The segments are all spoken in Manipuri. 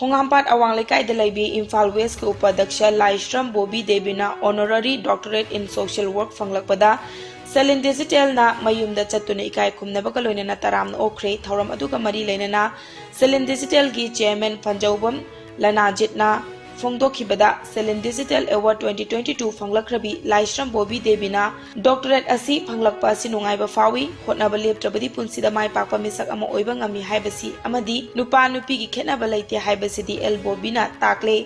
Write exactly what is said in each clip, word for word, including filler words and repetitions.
ꯈꯣꯡꯍꯥꯝꯄꯥꯠ ꯑꯋꯥꯡ ꯂꯩꯀꯥꯏꯗ ꯂꯩꯕꯤ ꯏꯝꯐꯥꯜ ꯋꯦꯁꯀꯤ ꯎꯄꯥꯙ꯭ꯌꯛꯁ ꯂꯥꯏꯁ꯭ꯔꯝ Bobi ꯗꯦꯕꯤꯅ honorary doctorate in social work ꯐꯪꯂꯛꯄꯗ ꯁꯦꯂꯤꯟ ꯗꯤꯖꯤꯇꯦꯜꯅ ꯃꯌꯨꯝꯗ ꯆꯠꯇꯨꯅ ꯏꯀꯥꯏ ꯈꯨꯝꯅꯕꯒ ꯂꯣꯏꯅꯅ ꯇꯔꯥꯝꯅ ꯑꯣꯛꯈ꯭ꯔꯦ꯫ ꯊꯧꯔꯝ ꯑꯗꯨꯒ ꯃꯔꯤ ꯂꯩꯅꯅ ꯁꯦꯂꯤꯟ ꯗꯤꯖꯤꯇꯦꯜꯒꯤ ꯆꯦꯌꯔꯃꯦꯟ ꯐꯟꯖꯧꯕꯝ ꯂꯅꯥꯖꯤꯠꯅ ꯐꯣꯡꯗꯣꯛꯈꯤꯕꯗ Selin digital award twenty twenty two ꯐꯪꯂꯛꯈ꯭ꯔꯕꯤ ꯂꯥꯏꯁ꯭ꯔꯝ ꯕꯣꯕꯤ ꯗꯦꯕꯤꯅ doctorate ꯑꯁꯤ ꯐꯪꯂꯛꯄ ꯑꯁꯤ ꯅꯨꯡꯉꯥꯏꯕ ꯐꯥꯎꯏ꯫ ꯍꯣꯠꯅꯕ ꯂꯦꯞꯇ꯭ꯔꯕꯗꯤ ꯄꯨꯟꯁꯤꯗ ꯃꯥꯏ ꯄꯥꯛꯄ ꯃꯤꯁꯛ ꯑꯃ ꯑꯣꯏꯕ ꯉꯝꯃꯤ ꯍꯥꯏꯕꯁꯤ ꯑꯃꯗꯤ ꯅꯨꯄꯥ ꯅꯨꯄꯤꯒꯤ ꯈꯦꯠꯅꯕ ꯂꯩꯇꯦ ꯍꯥꯏꯕꯁꯤꯗꯤ ꯑꯦꯜ ꯕꯣꯕꯤꯅ ꯇꯥꯛꯂꯦ꯫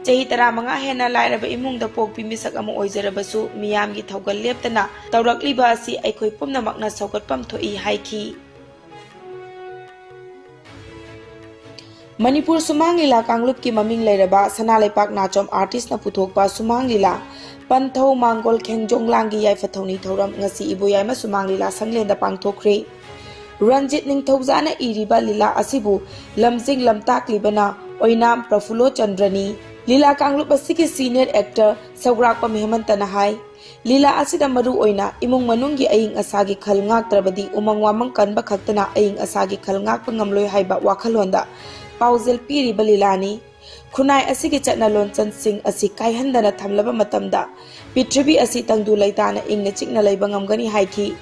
ꯆꯍꯤ ꯇꯔꯥꯃꯉꯥ ꯍꯦꯟꯅ ꯂꯥꯏꯔꯕ ꯏꯃꯨꯡꯗ ꯄꯣꯛꯄꯤ ꯃꯤꯁꯛ ꯑꯃ ꯑꯣꯏꯖꯔꯕꯁꯨ ꯃꯤꯌꯥꯝꯒꯤ ꯊꯧꯒꯜ ꯂꯦꯞꯇꯅ ꯇꯧꯔꯛꯂꯤꯕ ꯑꯁꯤ ꯑꯩꯈꯣꯏ ꯄꯨꯝꯅꯃꯛꯅ ꯁꯧꯒꯠꯐꯝ ꯊꯣꯛꯏ ꯍꯥꯏꯈꯤ꯫ ꯃꯅꯤꯄꯨꯔ ꯁꯨꯃꯥꯡ ꯂꯤꯂꯥ ꯀꯥꯡꯂꯨꯞꯀꯤ ꯃꯃꯤꯡ ꯂꯩꯔꯕ ꯁꯅꯥ ꯂꯩꯄꯥꯛ ꯅꯥꯆꯣꯝ ꯑꯥꯔꯇꯤꯁꯅ ꯄꯨꯊꯣꯛꯄ ꯁꯨꯃꯥꯡ ꯂꯤꯂꯥ ꯄꯟꯊꯧ ꯃꯥꯡꯒꯣꯜ ꯈꯦꯡꯖꯣꯡ ꯂꯥꯡꯒꯤ ꯌꯥꯏꯐ ꯊꯧꯅꯤ ꯊꯧꯔꯝ ꯉꯁꯤ ꯏꯕꯣꯌꯥꯏꯃ ꯁꯨꯃꯥꯡ ꯂꯤꯂꯥ ꯁꯪꯂꯦꯟꯗ ꯄꯥꯡꯊꯣꯛꯈ꯭ꯔꯦ꯫ ꯔꯟꯖꯤꯠ ꯅꯤꯡꯊꯧꯖꯥꯅ ꯏꯔꯤꯕ ꯂꯤꯂꯥ ꯑꯁꯤꯕꯨ ꯂꯝꯖꯤꯡ ꯂꯝꯇꯥꯛꯂꯤꯕꯅ ꯑꯣꯏꯅꯥꯝ ꯄ꯭ꯔꯐꯨꯜꯂꯣ ꯆꯟꯗ꯭ꯔꯅꯤ꯫ ꯂꯤꯂꯥ ꯀꯥꯡꯂꯨꯞ ꯑꯁꯤꯒꯤ senior actor ꯁꯧꯒ꯭ꯔꯥꯛꯄꯝ ꯍꯦꯃꯟꯇꯅ ꯍꯥꯏ, ꯂꯤꯂꯥ ꯑꯁꯤꯗ ꯃꯔꯨ ꯑꯣꯏꯅ ꯏꯃꯨꯡ ꯃꯅꯨꯡꯒꯤ ꯑꯏꯪ ꯑꯁꯥꯒꯤ ꯈꯜ ꯉꯥꯛꯇ꯭ꯔꯕꯗꯤ ꯎꯃꯪ ꯋꯥꯃꯪ ꯀꯟꯕ ꯈꯛꯇꯅ ꯑꯏꯪ ꯑꯁꯥꯒꯤ ꯈꯜ ꯉꯥꯛꯄ ꯉꯝꯂꯣꯏ ꯍꯥꯏꯕ ꯋꯥꯈꯜꯂꯣꯟꯗ ꯄꯥꯎꯖꯦꯜ ꯄꯤꯔꯤꯕ ꯂꯤꯂꯥꯅꯤ꯫ ꯈꯨꯟꯅꯥꯏ ꯑꯁꯤꯒꯤ ꯆꯠꯅ ꯂꯣꯟꯆꯠꯁꯤꯡ ꯑꯁꯤ ꯀꯥꯏꯍꯟꯗꯅ ꯊꯝꯂꯕ ꯃꯇꯝꯗ ꯄ꯭ꯔꯤꯊꯤꯕꯤ ꯑꯁꯤ ꯇꯪꯗꯨ ꯂꯩꯇꯥꯅ ꯏꯪꯅ ꯆꯤꯛꯅ ꯂꯩꯕ ꯉꯝꯒꯅꯤ ꯍꯥꯏꯈꯤ꯫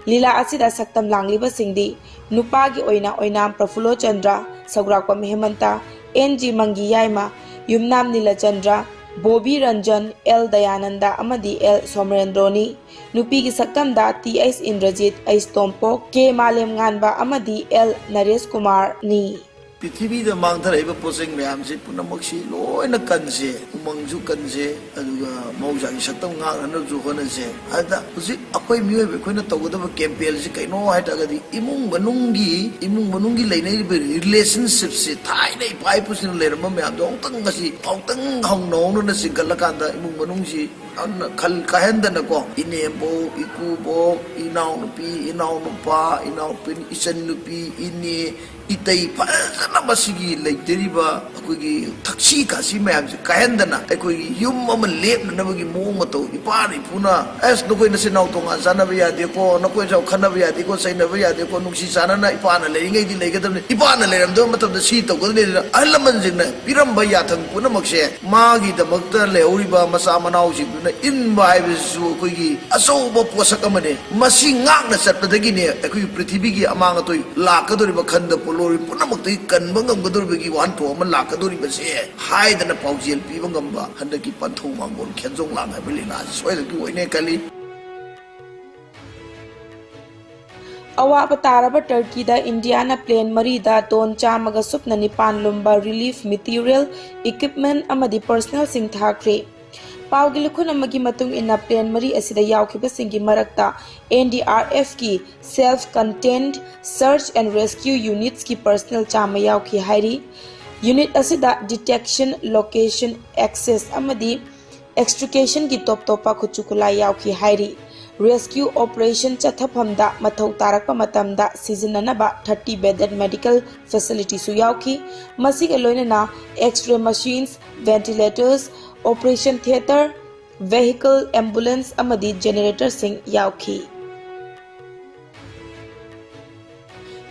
ꯂꯤꯂꯥ ꯑꯁꯤꯗ ꯁꯛꯇꯝ ꯂꯥꯡꯂꯤꯕꯁꯤꯡꯗꯤ ꯅꯨꯄꯥꯒꯤ ꯑꯣꯏꯅ ꯑꯣꯏꯅꯥꯝ ꯄ꯭ꯔꯐꯨꯜꯂꯣ Chandra, ꯁꯧꯒ꯭ꯔꯥꯛꯄꯝ ꯍꯦꯃꯟꯇ, and G ꯃꯪꯒꯤ Yaima, Yumnam ꯅꯤꯂꯆꯟꯗ꯭ꯔ, Bobby Ranjan, L Dayananda ꯑꯃꯗꯤ ꯑꯦꯜ ꯁꯣꯃꯔꯦꯟꯗ꯭ꯔꯣꯅꯤ꯫ ꯅꯨꯄꯤꯒꯤ ꯁꯛꯇꯝꯗ T H Indrajit, H Tompok, ꯀꯦ ꯃꯥꯂꯦꯝꯉꯥꯟꯕ ꯑꯃꯗꯤ ꯑꯦꯜ ꯅꯔꯦꯁ ꯀꯨꯃꯥꯔꯅꯤ꯫ ꯄ꯭ꯔꯤꯊꯤꯕꯤꯗ ꯃꯥꯡꯊꯔꯛꯏꯕ ꯄꯣꯠꯆꯩ ꯃꯌꯥꯝꯁꯦ ꯄꯨꯝꯅꯃꯛꯁꯤ ꯂꯣꯏꯅ ꯀꯟꯁꯦ, ꯎꯃꯪꯁꯨ ꯀꯟꯁꯦ, ꯑꯗꯨꯒ ꯃꯍꯧꯁꯥꯒꯤ ꯁꯛꯇꯝ ꯉꯥꯛꯅꯅꯕꯁꯨ ꯍꯣꯠꯅꯁꯦ꯫ ꯑꯗ ꯍꯧꯖꯤꯛ ꯑꯩꯈꯣꯏ ꯃꯤꯑꯣꯏꯕ ꯑꯩꯈꯣꯏꯅ ꯇꯧꯒꯗꯕ ꯀꯦꯝꯄꯦꯟꯁꯤ ꯀꯩꯅꯣ ꯍꯥꯏ ꯇꯥꯔꯒꯗꯤ ꯏꯃꯨꯡ ꯃꯅꯨꯡꯒꯤ, ꯏꯃꯨꯡ ꯃꯅꯨꯡꯒꯤ ꯂꯩꯅꯔꯤꯕ ꯔꯤꯂꯦꯁꯟꯁꯤꯞꯁꯤ ꯊꯥꯏꯅ ꯏꯄꯥ ꯏꯄꯨꯁꯤꯡꯅ ꯂꯩꯔꯝꯕ ꯃꯌꯥꯝꯗꯣ ꯑꯃꯨꯛꯇꯪ ꯉꯁꯤ ꯑꯃꯨꯛꯇꯪ ꯍꯧꯅ ꯍꯧꯅꯅ ꯆꯤꯡꯈꯠꯂꯀꯥꯟꯗ ꯏꯃꯨꯡ ꯃꯅꯨꯡꯁꯤ ꯌꯥꯝꯅ ꯈꯜ ꯀꯥꯏꯍꯟꯗꯅꯀꯣ, ꯏꯅꯦꯝꯕꯣꯛ, ꯏꯀꯨꯕꯣꯛ, ꯏꯅꯥꯎꯅꯨꯄꯤ, ꯏꯅꯥꯎꯅꯨꯄꯥ, ꯏꯅꯥꯎꯄꯤ, ꯏꯆꯟꯅꯨꯄꯤ, ꯏꯅꯦ, ꯏꯇꯩ, ꯐꯖꯅ ꯃꯁꯤꯒꯤ ꯂꯩꯖꯔꯤꯕ ꯑꯩꯈꯣꯏꯒꯤ ꯊꯛꯁꯤ ꯈꯥꯁꯤ ꯃꯌꯥꯝꯁꯦ ꯀꯥꯏꯍꯟꯗꯅ, ꯑꯩꯈꯣꯏꯒꯤ ꯌꯨꯝ ꯑꯃ ꯂꯦꯞꯅꯅꯕꯒꯤ ꯃꯑꯣꯡ ꯃꯇꯧ, ꯏꯄꯥꯅ ꯏꯄꯨꯅ, "ꯑꯁ, ꯅꯈꯣꯏ ꯅꯆꯤꯟ ꯅꯅꯥꯎ ꯇꯣꯉꯥꯟ ꯆꯥꯅꯕ ꯌꯥꯗꯦꯀꯣ, ꯅꯈꯣꯏ ꯏꯆꯥꯎ ꯈꯠꯅꯕ ꯌꯥꯗꯦꯀꯣ, ꯆꯩꯅꯕ ꯌꯥꯗꯦꯀꯣ, ꯅꯨꯡꯁꯤ ꯆꯥꯟꯅꯅ ꯏꯄꯥꯅ ꯂꯩꯔꯤꯉꯩꯗꯤ ꯂꯩꯒꯗꯕꯅꯤ, ꯏꯄꯥꯅ ꯂꯩꯔꯝꯗꯕ ꯃꯇꯝꯗ ꯁꯤ ꯇꯧꯒꯗꯕꯅꯤ" ꯑꯗꯨꯅ ꯑꯍꯜ ꯂꯃꯟꯁꯤꯡꯅ ꯄꯤꯔꯝꯕ ꯌꯥꯊꯪ ꯄꯨꯝꯅꯃꯛꯁꯦ ꯃꯥꯒꯤꯗꯃꯛꯇ ꯂꯩꯍꯧꯔꯤꯕ ꯃꯆꯥ ꯃꯅꯥꯎꯁꯤꯡꯗꯨꯅ ꯏꯟꯕ ꯍꯥꯏꯕꯁꯤꯁꯨ ꯑꯩꯈꯣꯏꯒꯤ ꯑꯆꯧꯕ ꯄꯣꯠꯁꯛ ꯑꯃꯅꯤ꯫ ꯃꯁꯤ ꯉꯥꯛꯅ ꯆꯠꯄꯗꯒꯤꯅꯦ ꯑꯩꯈꯣꯏꯒꯤ ꯄ꯭ꯔꯤꯊꯤꯕꯤꯒꯤ ꯑꯃꯥꯡ ꯑꯇꯣꯏ ꯂꯥꯛꯀꯗꯧꯔꯤꯕ, ꯈꯟꯗ ꯄꯣꯠꯂꯣꯔꯤ ꯄꯨꯝꯅꯃꯛꯇꯒꯤ ꯀꯟꯕ ꯉꯝꯒꯗꯧꯔꯤꯕꯒꯤ ꯋꯥꯍꯟꯊꯣꯛ ꯑꯃ ꯂꯥꯛꯀꯗꯧꯔꯤꯕꯁꯦ ꯍꯥꯏꯗꯅ ꯄꯥꯎꯖꯦꯜ ꯄꯤꯕ ꯉꯝꯕ ꯍꯟꯗꯛꯀꯤ ꯄꯟꯊꯧ ꯃꯥꯡꯒꯣꯜ ꯈꯦꯟꯖꯣꯡ ꯂꯥꯡ ꯍꯥꯏꯕ ꯂꯤꯂꯥ ꯑꯁꯤ ꯁꯣꯏꯗꯅ ꯑꯣꯏꯅꯦ ꯈꯜꯂꯤ꯫ ꯑꯋꯥꯕ ꯇꯥꯔꯕ ꯇꯔꯀꯤꯗ ꯏꯟꯗꯤꯌꯥꯅ ꯄ꯭ꯂꯦꯟ ꯃꯔꯤꯗ ꯇꯣꯟ ꯆꯥꯝꯃꯒ ꯁꯨꯞꯅ ꯅꯤꯄꯥꯟ ꯂꯨꯝꯕ relief material, equipment ꯑꯃꯗꯤ personnelꯁꯤꯡ ꯊꯥꯈ꯭ꯔꯦ꯫ ꯄꯥꯎꯒꯤ ꯂꯨꯈꯨꯟ ꯑꯃꯒꯤ ꯃꯇꯨꯡ ꯏꯟꯅ, ꯄ꯭ꯂꯦꯟ ꯃꯔꯤ ꯑꯁꯤꯗ ꯌꯥꯎꯈꯤꯕꯁꯤꯡꯒꯤ ꯃꯔꯛꯇ N D R Fꯀꯤ self contained search and rescue unitsꯀꯤ personnel ꯆꯥꯝꯃ ꯌꯥꯎꯈꯤ ꯍꯥꯏꯔꯤ꯫ Unit ꯑꯁꯤꯗ detection, location, access ꯑꯃꯗꯤ extricationꯒꯤ ꯇꯣꯞ ꯇꯣꯞꯄ ꯈꯨꯠꯁꯨ ꯈꯨꯠꯂꯥꯏ ꯌꯥꯎꯈꯤ ꯍꯥꯏꯔꯤ꯫ Rescue operation ꯆꯠꯊꯐꯝꯗ ꯃꯊꯧ ꯇꯥꯔꯛꯄ ꯃꯇꯝꯗ ꯁꯤꯖꯤꯟꯅꯅꯕ thirty bedded medical facilityꯁꯨ ꯌꯥꯎꯈꯤ꯫ ꯃꯁꯤꯒ ꯂꯣꯏꯅꯅ X-ray machines, ventilators, operation theatre, vehicle, ambulance ꯑꯃꯗꯤ generatorꯁꯤꯡ ꯌꯥꯎꯈꯤ꯫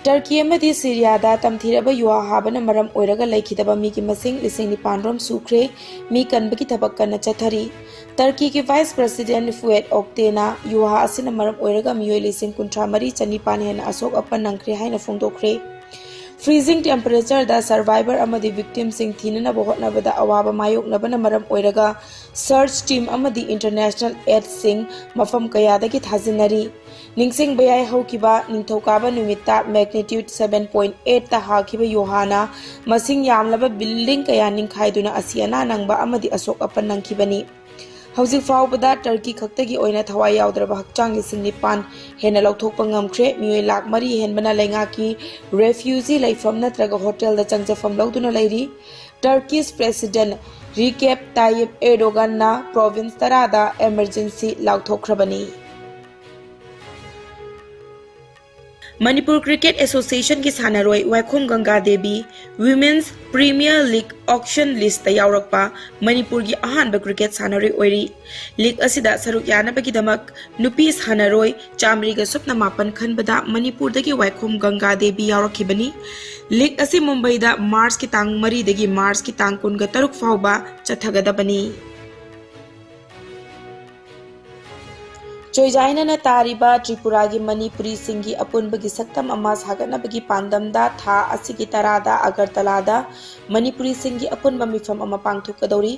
ꯇꯔꯀꯤ ꯑꯃꯗꯤ ꯁꯤꯔꯤꯌꯥꯗ ꯇꯝꯊꯤꯔꯕ ꯌꯨꯍꯥ ꯍꯥꯕꯅ ꯃꯔꯝ ꯑꯣꯏꯔꯒ ꯂꯩꯈꯤꯗꯕ ꯃꯤꯒꯤ ꯃꯁꯤꯡ ꯂꯤꯁꯤꯡ ꯅꯤꯄꯥꯟ ꯔꯣꯝ ꯁꯨꯈ꯭ꯔꯦ꯫ ꯃꯤ ꯀꯟꯕꯒꯤ ꯊꯕꯛ ꯀꯟꯅ ꯆꯠꯊꯔꯤ꯫ ꯇꯔꯀꯤꯒꯤ Vice President Fuat Oktayꯅ ꯌꯨꯍꯥ ꯑꯁꯤꯅ ꯃꯔꯝ ꯑꯣꯏꯔꯒ ꯃꯤꯑꯣꯏ ꯂꯤꯁꯤꯡ ꯀꯨꯟꯊ꯭ꯔꯥ ꯃꯔꯤ ꯆꯅꯤꯄꯥꯟ ꯍꯦꯟꯅ ꯑꯁꯣꯛ ꯑꯄꯟ ꯅꯪꯈ꯭ꯔꯦ ꯍꯥꯏꯅ ꯐꯣꯡꯗꯣꯛꯈ꯭ꯔꯦ꯫ Freezing temperatureꯗ survivor ꯑꯃꯗꯤ victimꯁꯤꯡ ꯊꯤꯅꯅꯕ ꯍꯣꯠꯅꯕꯗ ꯑꯋꯥꯕ ꯃꯥꯌꯣꯛꯅꯕꯅ ꯃꯔꯝ ꯑꯣꯏꯔꯒ search team ꯑꯃꯗꯤ international aidꯁꯤꯡ ꯃꯐꯝ ꯀꯌꯥꯗꯒꯤ ꯊꯥꯖꯤꯟꯅꯔꯤ꯫ ꯅꯤꯡꯁꯤꯡꯕ ꯌꯥꯏ, ꯍꯧꯈꯤꯕ ꯅꯤꯡꯊꯧꯀꯥꯕ ꯅꯨꯃꯤꯠꯇ magnitude seven point eightꯇ ꯍꯥꯈꯤꯕ ꯌꯨꯍꯥꯅ ꯃꯁꯤꯡ ꯌꯥꯝꯂꯕ building ꯀꯌꯥ ꯅꯤꯡꯈꯥꯏꯗꯨꯅ ꯑꯁꯤ ꯑꯅꯥ ꯅꯪꯕ ꯑꯃꯗꯤ ꯑꯁꯣꯛ ꯑꯄꯟ ꯅꯪꯈꯤꯕꯅꯤ꯫ ꯍꯧꯖꯤꯛ ꯐꯥꯎꯕꯗ ꯇꯔꯀꯤ ꯈꯛꯇꯒꯤ ꯑꯣꯏꯅ ꯊꯋꯥꯏ ꯌꯥꯎꯗ꯭ꯔꯕ ꯍꯛꯆꯥꯡ ꯂꯤꯁꯤꯡ ꯅꯤꯄꯥꯟ ꯍꯦꯟꯅ ꯂꯧꯊꯣꯛꯄ ꯉꯝꯈ꯭ꯔꯦ꯫ ꯃꯤꯑꯣꯏ ꯂꯥꯈ ꯃꯔꯤ ꯍꯦꯟꯕꯅ ꯂꯩꯉꯥꯛꯀꯤ refugee ꯂꯩꯐꯝ ꯅꯠꯇ꯭ꯔꯒ ꯍꯣꯇꯦꯜꯗ ꯆꯪꯖꯐꯝ ꯂꯧꯗꯨꯅ ꯂꯩꯔꯤ꯫ Turkish President ꯔꯤꯀꯦꯞ ꯇꯥꯌꯤꯞ ꯑꯦꯔꯗꯣꯒꯥꯟꯅ ꯄ꯭ꯔꯣꯚꯤꯟꯁ ꯇꯔꯥꯗ ꯑꯦꯃꯔꯖꯦꯟꯁꯤ ꯂꯥꯎꯊꯣꯛꯈ꯭ꯔꯕꯅꯤ꯫ ꯃꯅꯤꯄꯨꯔ ꯀ꯭ꯔꯤꯀꯦꯠ ꯑꯦꯁꯣꯁꯤꯌꯦꯁꯟꯒꯤ ꯁꯥꯟꯅꯔꯣꯏ ꯋꯥꯏꯈꯣꯝ ꯒꯪꯒꯥ Devi women's premier league ꯑꯣꯛꯁꯟ list ꯌꯥꯎꯔꯛꯄ ꯃꯅꯤꯄꯨꯔꯒꯤ ꯑꯍꯥꯟꯕ ꯀ꯭ꯔꯤꯀꯦꯠ ꯁꯥꯟꯅꯔꯣꯏ ꯑꯣꯏꯔꯤ꯫ ꯂꯤꯒ ꯑꯁꯤꯗ ꯁꯔꯨꯛ ꯌꯥꯅꯕꯒꯤꯗꯃꯛ ꯅꯨꯄꯤ ꯁꯥꯟꯅꯔꯣꯏ ꯆꯥꯃꯔꯤꯒ ꯁꯨꯞꯅ ꯃꯥꯄꯟ ꯈꯟꯕꯗ ꯃꯅꯤꯄꯨꯔꯗꯒꯤ ꯋꯥꯏꯈꯣꯝ ꯒꯪꯒꯥ ꯗꯦꯕꯤ ꯌꯥꯎꯔꯛꯈꯤꯕꯅꯤ꯫ ꯂꯤꯒ ꯑꯁꯤ ꯃꯨꯝꯕꯩꯗ ꯃꯥꯔꯆꯀꯤ ꯇꯥꯡ ꯃꯔꯤꯗꯒꯤ ꯃꯥꯔꯆꯀꯤ ꯇꯥꯡ ꯀꯨꯟꯒ ꯇꯔꯨꯛ ꯐꯥꯎꯕ ꯆꯠꯊꯒꯗꯕꯅꯤ꯫ ꯆꯣꯏꯖꯥꯏꯅꯅ ꯇꯥꯔꯤꯕ ꯇ꯭ꯔꯤꯄꯨꯔꯥꯒꯤ ꯃꯅꯤꯄꯨꯔꯤꯁꯤꯡꯒꯤ ꯑꯄꯨꯟꯕꯒꯤ ꯁꯛꯇꯝ ꯑꯃ ꯁꯥꯒꯠꯅꯕꯒꯤ ꯄꯥꯟꯗꯝꯗ ꯊꯥ ꯑꯁꯤꯒꯤ ꯇꯔꯥꯗ ꯑꯒꯔꯇꯂꯥꯗ ꯃꯅꯤꯄꯨꯔꯤꯁꯤꯡꯒꯤ ꯑꯄꯨꯟꯕ ꯃꯤꯐꯝ ꯑꯃ ꯄꯥꯡꯊꯣꯛꯀꯗꯧꯔꯤ꯫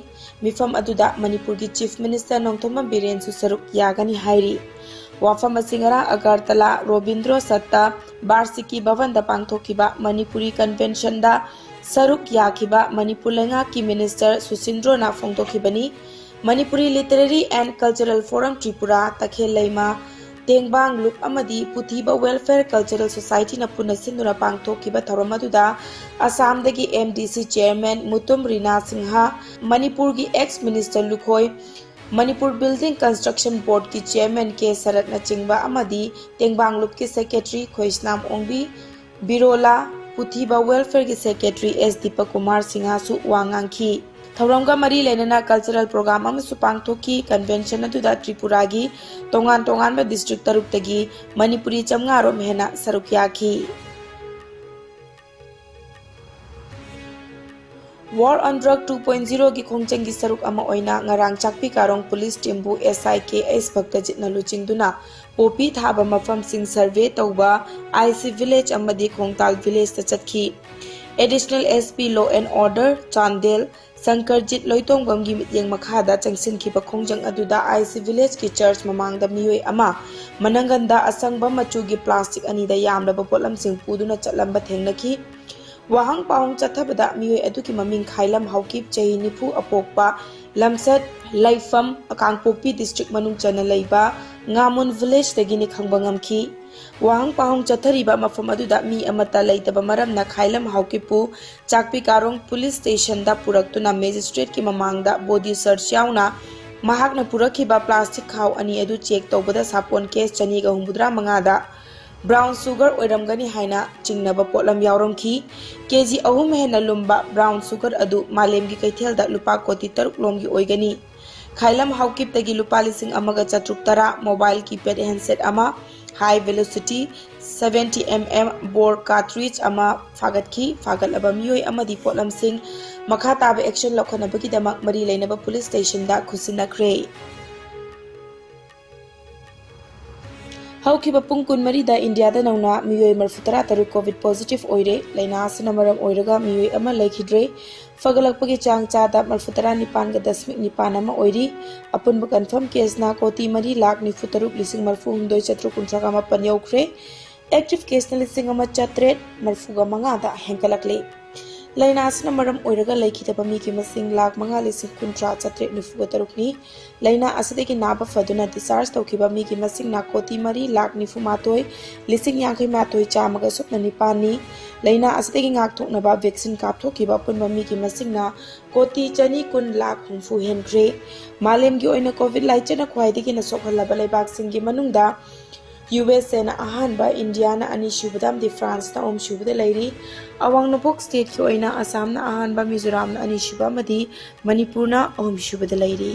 ꯃꯤꯐꯝ ꯑꯗꯨꯗ ꯃꯅꯤꯄꯨꯔꯒꯤ ꯆꯤꯐ ꯃꯤꯅꯤꯁꯇꯔ ꯅꯣꯡꯊꯣꯝꯕꯝ ꯕꯤꯔꯦꯟꯁꯨ ꯁꯔꯨꯛ ꯌꯥꯒꯅꯤ ꯍꯥꯏꯔꯤ꯫ ꯋꯥꯐꯝ ꯑꯁꯤ ꯉꯔꯥꯡ ꯑꯒꯔꯇꯂꯥ ꯔꯣꯕꯤꯟꯗ꯭ꯔꯣ ꯁꯠꯇ ꯕꯥꯔꯁꯤꯀꯤ ꯚꯕꯟꯗ ꯄꯥꯡꯊꯣꯛꯈꯤꯕ ꯃꯅꯤꯄꯨꯔꯤ ꯀꯟꯚꯦꯟꯁꯟꯗ ꯁꯔꯨꯛ ꯌꯥꯈꯤꯕ ꯃꯅꯤꯄꯨꯔ ꯂꯩꯉꯥꯛꯀꯤ ꯃꯤꯅꯤꯁꯇꯔ ꯁꯨꯁꯤꯟꯗ꯭ꯔꯣꯅ ꯐꯣꯡꯗꯣꯛꯈꯤꯕꯅꯤ꯫ Manipuri literary and cultural forum Tripura, Takhel Leima, ꯇꯦꯡꯕꯥꯡ ꯂꯨꯞ ꯑꯃꯗꯤ ꯄꯨꯊꯤꯕ ꯋꯦꯜꯐꯦꯌꯔ ꯀꯜꯆꯔꯦꯜ ꯁꯣꯁꯥꯏꯇꯤꯅ ꯄꯨꯟꯅ ꯁꯤꯟꯗꯨꯅ ꯄꯥꯡꯊꯣꯛꯈꯤꯕ ꯊꯧꯔꯝ ꯑꯗꯨꯗ ꯑꯁꯥꯝꯗꯒꯤ ꯑꯦꯝ ꯗꯤ ꯁꯤ ꯆꯤꯌꯔꯃꯦꯟ ꯃꯨꯇꯨꯝ ꯔꯤꯅꯥ ꯁꯤꯡꯍ, ꯃꯅꯤꯄꯨꯔꯒꯤ ex minister Lukhoi, Manipur building construction ꯕꯣꯔꯗꯀꯤ ꯆꯤꯌꯔꯃꯦꯟ ꯀꯦ ꯁꯔꯠꯅꯆꯤꯡꯕ ꯑꯃꯗꯤ ꯇꯦꯡꯕꯥꯡ ꯂꯨꯞꯀꯤ ꯁꯦꯀ꯭ꯔꯦꯇꯔꯤ ꯈꯣꯏꯁꯅꯥꯝ ꯑꯣꯡꯕꯤ ꯕꯤꯔꯣꯂꯥ, ꯄꯨꯊꯤꯕ ꯋꯦꯜꯐꯦꯌꯔꯒꯤ ꯁꯦꯀ꯭ꯔꯦꯇꯔꯤ ꯑꯦꯁ ꯗꯤꯄꯛ ꯀꯨꯃꯥꯔ ꯁꯤꯡꯍꯁꯨ ꯋꯥ ꯉꯥꯡꯈꯤ꯫ ꯊꯧꯔꯝꯒ ꯃꯔꯤ ꯂꯩꯅꯅ ꯀꯜꯆꯔꯦꯜ ꯄ꯭ꯔꯣꯒ꯭ꯔꯥꯝ ꯑꯃꯁꯨ ꯄꯥꯡꯊꯣꯛꯈꯤ꯫ ꯀꯟꯚꯦꯟꯁꯟ ꯑꯗꯨꯗ ꯇ꯭ꯔꯤꯄꯨꯔꯥꯒꯤ ꯇꯣꯉꯥꯟ ꯇꯣꯉꯥꯟꯕ ꯗꯤꯁꯇ꯭ꯔꯤꯛ ꯇꯔꯨꯛꯇꯒꯤ ꯃꯅꯤꯄꯨꯔꯤ ꯆꯥꯝꯃꯉꯥ ꯔꯣꯝ ꯍꯦꯟꯅ ꯁꯔꯨꯛ ꯌꯥꯈꯤ꯫ War on Drug two point zero ꯒꯤ ꯈꯣꯡꯖꯪꯒꯤ ꯁꯔꯨꯛ ꯑꯃ ꯑꯣꯏꯅ ꯉꯔꯥꯡ ꯆꯥꯛꯄꯤ ꯀꯥꯔꯣꯡ ꯄꯨꯂꯤꯁ ꯇꯤꯝꯕꯨ ꯑꯦꯁ ꯑꯥꯏ ꯀꯦ ꯑꯦꯁ ꯚꯛꯇꯖꯤꯠꯅ ꯂꯨꯆꯤꯡꯗꯨꯅ ꯄꯣꯄꯤ ꯊꯥꯕ ꯃꯐꯝꯁꯤꯡ ꯁꯔꯚꯦ ꯇꯧꯕ ꯑꯥꯏ ꯁꯤ ꯚꯤꯂꯦꯖ ꯑꯃꯗꯤ ꯈꯣꯡꯇꯥꯜ ꯚꯤꯂꯦꯖꯇ ꯆꯠꯈꯤ꯫ Additional S P law and order Chandel Sankarjit ꯂꯣꯏꯇꯣꯡꯕꯝꯒꯤ ꯃꯤꯠꯌꯦꯡ ꯃꯈꯥꯗ ꯆꯪꯁꯤꯟꯈꯤꯕ ꯈꯣꯡꯖꯪ ꯑꯗꯨꯗ ꯑꯥꯏ ꯁꯤ ꯚꯤꯂꯦꯖꯀꯤ ꯆꯔꯆ ꯃꯃꯥꯡꯗ ꯃꯤꯑꯣꯏ ꯑꯃ ꯃꯅꯪꯒꯟꯗ ꯑꯁꯪꯕ ꯃꯆꯨꯒꯤ ꯄ꯭ꯂꯥꯁꯇꯤꯛ ꯑꯅꯤꯗ ꯌꯥꯝꯂꯕ ꯄꯣꯠꯂꯝꯁꯤꯡ ꯄꯨꯗꯨꯅ ꯆꯠꯂꯝꯕ ꯊꯦꯡꯅꯈꯤ꯫ ꯋꯥꯍꯪ ꯄꯥꯎꯍꯪ ꯆꯠꯊꯕꯗ ꯃꯤꯑꯣꯏ ꯑꯗꯨꯒꯤ ꯃꯃꯤꯡ ꯈꯥꯏꯂꯝ ꯍꯥꯎꯀꯤꯞ, ꯆꯍꯤ ꯅꯤꯐꯨ, ꯑꯄꯣꯛꯄ ꯂꯝꯁꯠ ꯂꯩꯐꯝ, ꯀꯥꯡꯄꯣꯛꯄꯤ ꯗꯤꯁꯇ꯭ꯔꯤꯛ ꯃꯅꯨꯡ ꯆꯟꯅ ꯂꯩꯕ ꯉꯥꯃꯨꯟ ꯚꯤꯂꯦꯖꯇꯒꯤꯅꯤ ꯈꯪꯕ ꯉꯝꯈꯤ꯫ ꯋꯥꯍꯪ ꯄꯥꯎꯍꯪ ꯆꯠꯊꯔꯤꯕ ꯃꯐꯝ ꯑꯗꯨꯗ ꯃꯤ ꯑꯃꯠꯇ ꯂꯩꯇꯕ ꯃꯔꯝꯅ ꯈꯥꯏꯂꯝ ꯍꯥꯎꯀꯤꯞꯄꯨ ꯆꯥꯛꯄꯤ ꯀꯥꯔꯣꯡ ꯄꯨꯂꯤꯁ ꯁ꯭ꯇꯦꯁꯟꯗ ꯄꯨꯔꯛꯇꯨꯅ ꯃꯦꯖꯤꯁꯇ꯭ꯔꯦꯠꯀꯤ ꯃꯃꯥꯡꯗ ꯕꯣꯗꯤ ꯁꯔꯆ ꯌꯥꯎꯅ ꯃꯍꯥꯛꯅ ꯄꯨꯔꯛꯈꯤꯕ ꯄ꯭ꯂꯥꯁꯇꯤꯛ ꯈꯥꯎ ꯑꯅꯤ ꯑꯗꯨ ꯆꯦꯛ ꯇꯧꯕꯗ ꯁꯥꯄꯣꯟ ꯀꯦꯁ ꯆꯅꯤꯒ ꯍꯨꯝꯐꯨꯇꯔꯥ ꯃꯉꯥꯗ ꯕ꯭ꯔꯥꯎꯟ ꯁꯨꯒꯔ ꯑꯣꯏꯔꯝꯒꯅꯤ ꯍꯥꯏꯅ ꯆꯤꯡꯅꯕ ꯄꯣꯠꯂꯝ ꯌꯥꯎꯔꯝꯈꯤ꯫ ꯀꯦ ꯖꯤ ꯑꯍꯨꯝ ꯍꯦꯟꯅ ꯂꯨꯝꯕ ꯕ꯭ꯔꯥꯎꯟ ꯁꯨꯒꯔ ꯑꯗꯨ ꯃꯥꯂꯦꯝꯒꯤ ꯀꯩꯊꯦꯜꯗ ꯂꯨꯄꯥ ꯀꯣꯇꯤ ꯇꯔꯨꯛ ꯂꯣꯝꯒꯤ ꯑꯣꯏꯒꯅꯤ꯫ ꯈꯥꯏꯂꯝ ꯍꯥꯎꯀꯤꯞꯇꯒꯤ ꯂꯨꯄꯥ ꯂꯤꯁꯤꯡ ꯑꯃꯒ ꯆꯥꯇ꯭ꯔꯨꯛ ꯇꯔꯥ, ꯃꯣꯕꯥꯏꯜ ꯀꯤꯄꯦꯗ ꯍꯦꯟꯁꯦꯠ ꯑꯃ, ꯍꯥꯏ ꯚꯦꯂꯣꯁꯤꯇꯤ ꯁꯚꯦꯟꯇꯤ ꯑꯦꯝ ꯑꯦꯝ ꯕꯣꯔ ꯀꯥꯔꯇ꯭ꯔꯤꯖ ꯑꯃ ꯐꯥꯒꯠꯈꯤ꯫ ꯐꯥꯒꯠꯂꯕ ꯃꯤꯑꯣꯏ ꯑꯃꯗꯤ ꯄꯣꯠꯂꯝꯁꯤꯡ ꯃꯈꯥ ꯇꯥꯕ ꯑꯦꯛꯁꯟ ꯂꯧꯈꯠꯅꯕꯒꯤꯗꯃꯛ ꯃꯔꯤ ꯂꯩꯅꯕ ꯄꯨꯂꯤꯁ ꯁ꯭ꯇꯦꯁꯟꯗ ꯈꯨꯠꯁꯤꯟꯅꯈ꯭ꯔꯦ꯫ ꯍꯧꯈꯤꯕ ꯄꯨꯡ ꯀꯨꯟꯃꯔꯤꯗ ꯏꯟꯗꯤꯌꯥꯗ ꯅꯧꯅ ꯃꯤꯑꯣꯏ ꯃꯔꯤꯐꯨꯇꯔꯥ ꯇꯔꯨꯛ ꯀꯣꯚꯤꯗ ꯄꯣꯖꯤꯇꯤꯚ ꯑꯣꯏꯔꯦ꯫ ꯂꯥꯏꯅꯥ ꯑꯁꯤꯅ ꯃꯔꯝ ꯑꯣꯏꯔꯒ ꯃꯤꯑꯣꯏ ꯑꯃ ꯂꯩꯈꯤꯗ꯭ꯔꯦ꯫ ꯐꯒꯠꯂꯛꯄꯒꯤ ꯆꯥꯡ ꯆꯥꯗ ꯃꯔꯤꯐꯨꯇꯔꯥ ꯅꯤꯄꯥꯟꯒ ꯗꯁꯃꯤꯛ ꯅꯤꯄꯥꯟ ꯑꯃ ꯑꯣꯏꯔꯤ꯫ ꯑꯄꯨꯟꯕ ꯀꯟꯐꯥꯔꯝ ꯀꯦꯁꯅ ꯀꯣꯇꯤ ꯃꯔꯤ ꯂꯥꯈ ꯅꯤꯐꯨ ꯇꯔꯨꯛ ꯂꯤꯁꯤꯡ ꯃꯔꯤꯐꯨ ꯍꯨꯝꯗꯣꯏ ꯆꯥꯇ꯭ꯔꯨꯛ ꯀꯨꯟꯊ꯭ꯔꯥ ꯃꯥꯄꯟ ꯌꯧꯈ꯭ꯔꯦ꯫ ꯑꯦꯛꯇꯤꯚ ꯀꯦꯁꯅ ꯂꯤꯁꯤꯡ ꯑꯃ ꯆꯥꯇ꯭ꯔꯦꯠ ꯃꯔꯤꯐꯨꯒ ꯃꯉꯥꯗ ꯍꯦꯟꯒꯠꯂꯛꯂꯤ꯫ ꯂꯥꯏꯅꯥ ꯑꯁꯤꯅ ꯃꯔꯝ ꯑꯣꯏꯔꯒ ꯂꯩꯈꯤꯗꯕ ꯃꯤꯒꯤ ꯃꯁꯤꯡ ꯂꯥꯈ ꯃꯉꯥ ꯂꯤꯁꯤꯡ ꯀꯨꯟꯊ꯭ꯔꯥ ꯆꯥꯇ꯭ꯔꯦꯠ ꯅꯤꯐꯨꯒ ꯇꯔꯨꯛꯅꯤ꯫ ꯂꯥꯏꯅꯥ ꯑꯁꯤꯗꯒꯤ ꯅꯥꯕ ꯐꯗꯨꯅ ꯗꯤꯁꯆꯥꯔꯖ ꯇꯧꯈꯤꯕ ꯃꯤꯒꯤ ꯃꯁꯤꯡꯅ ꯀꯣꯇꯤ ꯃꯔꯤ ꯂꯥꯈ ꯅꯤꯐꯨ ꯃꯥꯊꯣꯏ ꯂꯤꯁꯤꯡ ꯌꯥꯡꯈꯩ ꯃꯥꯊꯣꯏ ꯆꯥꯝꯃꯒ ꯁꯨꯞꯅ ꯅꯤꯄꯥꯟꯅꯤ꯫ ꯂꯥꯏꯅꯥ ꯑꯁꯤꯗꯒꯤ ꯉꯥꯛꯊꯣꯛꯅꯕ ꯚꯦꯛꯁꯤꯟ ꯀꯥꯞꯊꯣꯛꯈꯤꯕ ꯑꯄꯨꯟꯕ ꯃꯤꯒꯤ ꯃꯁꯤꯡꯅ ꯀꯣꯇꯤ ꯆꯅꯤ ꯀꯨꯟ ꯂꯥꯈ ꯍꯨꯝꯐꯨ ꯍꯦꯟꯈ꯭ꯔꯦ꯫ ꯃꯥꯂꯦꯝꯒꯤ ꯑꯣꯏꯅ ꯀꯣꯚꯤꯗ ꯂꯥꯏꯆꯠꯅ ꯈ꯭ꯋꯥꯏꯗꯒꯤ ꯍꯦꯟꯅ ꯁꯣꯛꯍꯜꯂꯕ ꯂꯩꯕꯥꯛꯁꯤꯡꯒꯤ ꯃꯅꯨꯡꯗ ꯌꯨ ꯑꯦꯁ ꯑꯦꯅ ꯑꯍꯥꯟꯕ, ꯏꯟꯗꯤꯌꯥꯅ ꯑꯅꯤꯁꯨꯕꯗ ꯑꯃꯗꯤ ꯐ꯭ꯔꯥꯟꯁꯅ ꯑꯍꯨꯝꯁꯨꯕꯗ ꯂꯩꯔꯤ꯫ ꯑꯋꯥꯡ ꯅꯣꯡꯄꯣꯛ ꯁ꯭ꯇꯦꯠꯀꯤ ꯑꯣꯏꯅ ꯑꯁꯥꯝꯅ ꯑꯍꯥꯟꯕ, ꯃꯤꯖꯣꯔꯥꯝꯅ ꯑꯅꯤꯁꯨꯕ ꯑꯃꯗꯤ ꯃꯅꯤꯄꯨꯔꯅ ꯑꯍꯨꯝꯁꯨꯕꯗ ꯂꯩꯔꯤ꯫